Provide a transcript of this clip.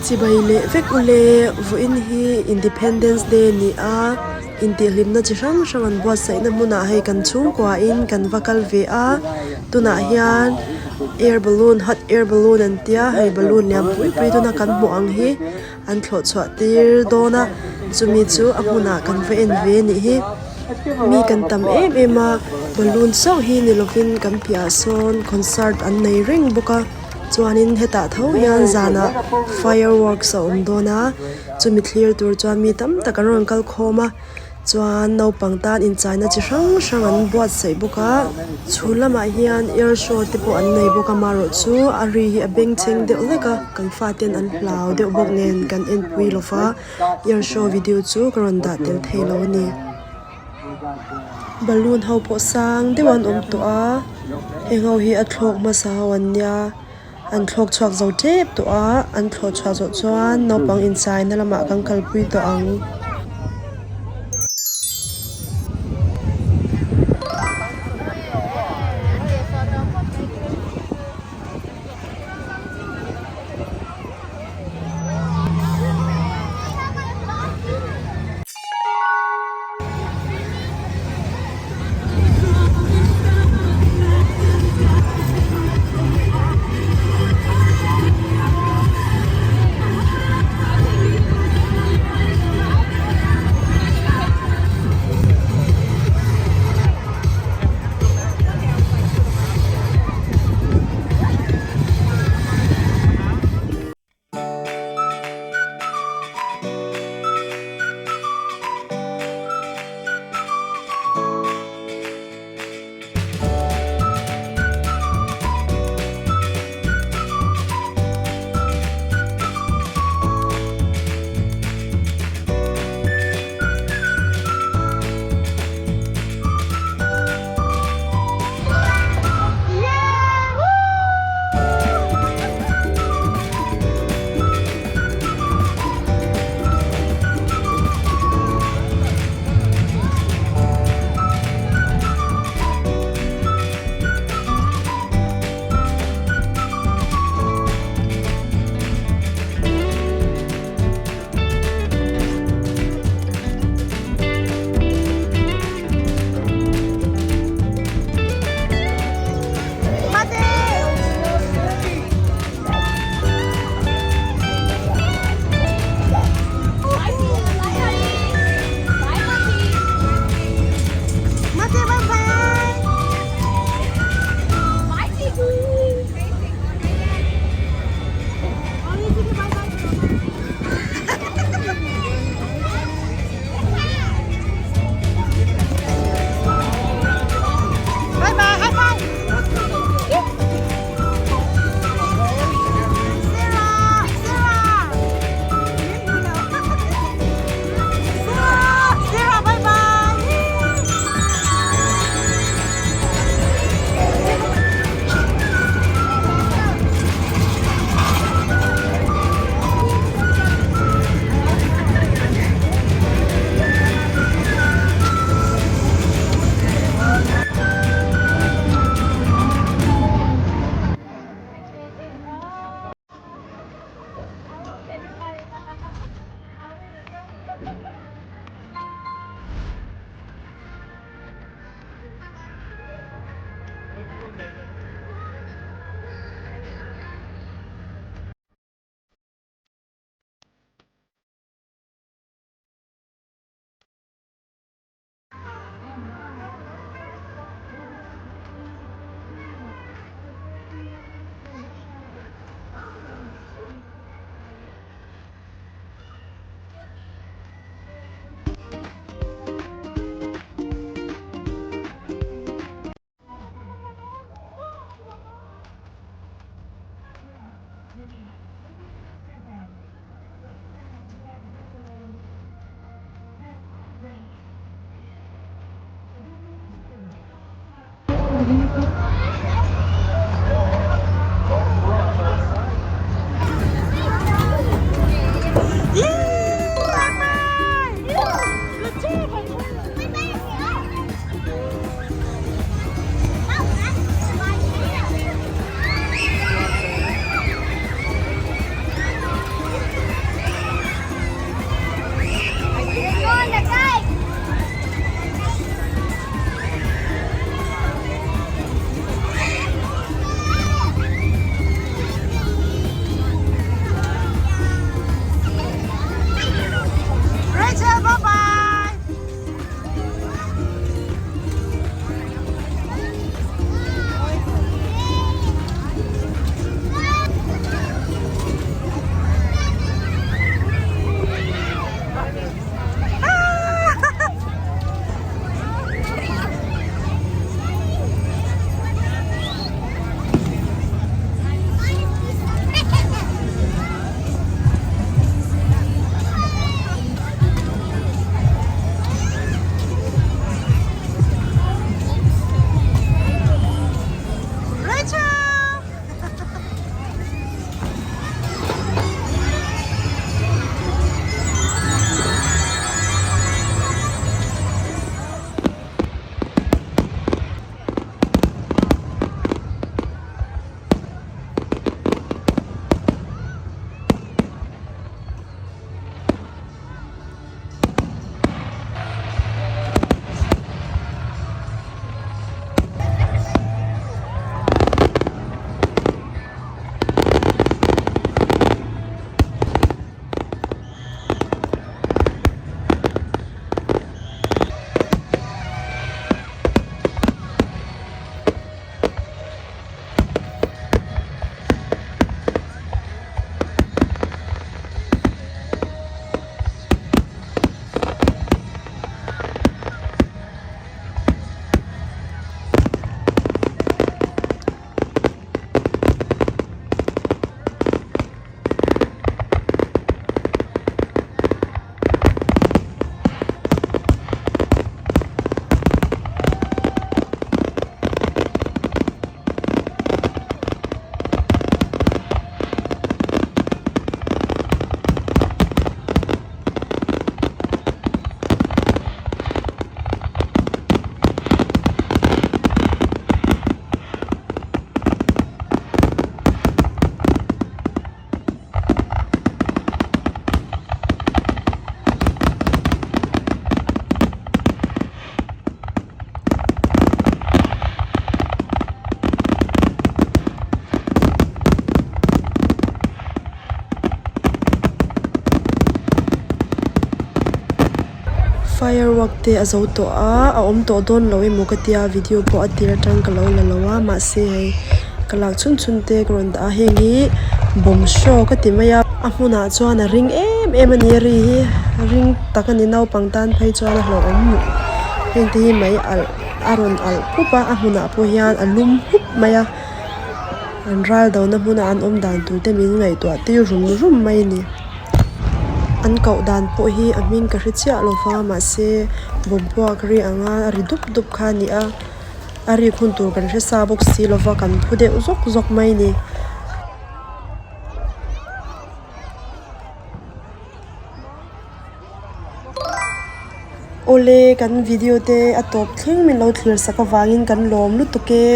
Chibai leh vek u le, vawiin hi Independence Day a ni a, intihhlimna chi hrang hrang an buatsaihna hmunah hei kan chhungkuain kan va kal ve a, tunah hian air balloon hot air balloon an tia hei balloon lian pui pui tuna kan hmuh ang hi an thlawh chhuah tir dawn a, chumi chu a hmunah kan va en ve a nih hi. Mi kan tam em em a, balloon chauh hi ni lovin kan piahah sawn concert an nei reng bawk a, chuanin hetah tho hian zanah fireworks a awm dawn a, chumi thlir tur chuan mi tam tak an rawn kal khawm a. Chuan naupang tan inchaina chi hrang hrang an buatsaih bawk a, chhun lamah hian air show te pawh an nei bawk a marawh chu a ri hi a bengchheng deuh hlek a kan faten an hlau deuh bawk nen kan enpui lo va air show video chu ka rawn dah tel thei lo a ni. Balloon ho pawh sang deuh an awm tawh a heng ho hi a thlawk hmasa ho an nia. An thlawk chhuak zo tep tawh a, an thlawh chhuah zawh chuan naupang inchaina lamah kan kalpui tawh ang. Firework te a zo tawh a a awm tawh dawn lo emaw ka tia video pawh a tir atang ka lo la lo a mahse hei ka lak chhun chhun te ka rawn dah a heng hi bomb show ka ti mai a a hmunah chuan a ring em em a ni a ri hi ring tak a ni naupang tan phei chuan a hlauhawm heng te hi mei alh a rawn alh pup a a hmunah pawh hian a lum hup mai a an ral do na hmuna an awm dan tur te min ngaihtuah tir rum rum mai a ni. An koh dan pawh hi a hming ka hre chiah lo va mahse bawm puak ri anga ri dup dup kha a ni a a rik hun tur kan hre sa bawk si lo va kan phu deuh zawk zawk mai a ni. Awle kan video te a tawp thleng min lo thlir sak avangin kan lawm lutuk e.